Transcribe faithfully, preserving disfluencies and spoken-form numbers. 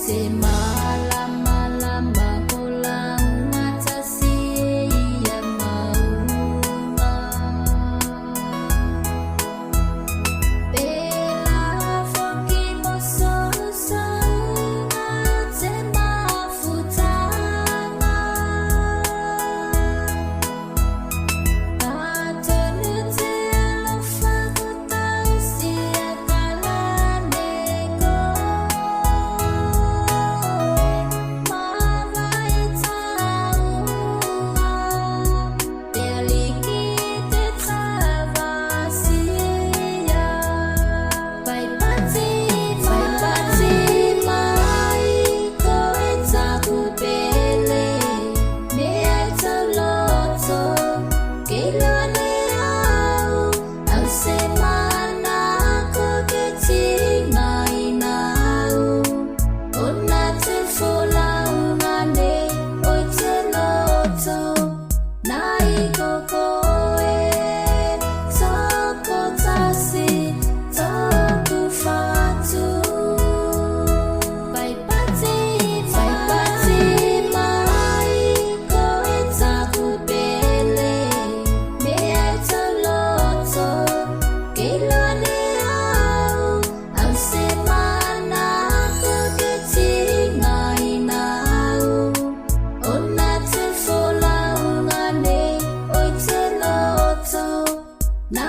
Te malamalama ko lauga tasi e ia mauga. Pela foki mo sousouga te mafutaga. Atonu te alofa ko tausi a kalane ko mavae taua. Te Aliki te tavasia. Faipati, faipati mai koe taku pele, me ai tau loto, ke iloa ne au, au se manako ke tigaina au. Ona te folauga nei o te loto, nai ko koe tokotasi toku fatu. Faipati, faipati mai koe taku pele, me ai tau loto, ke iloa ne au, au se manako ke tigaina au. Ona te folauga nei o te loto, na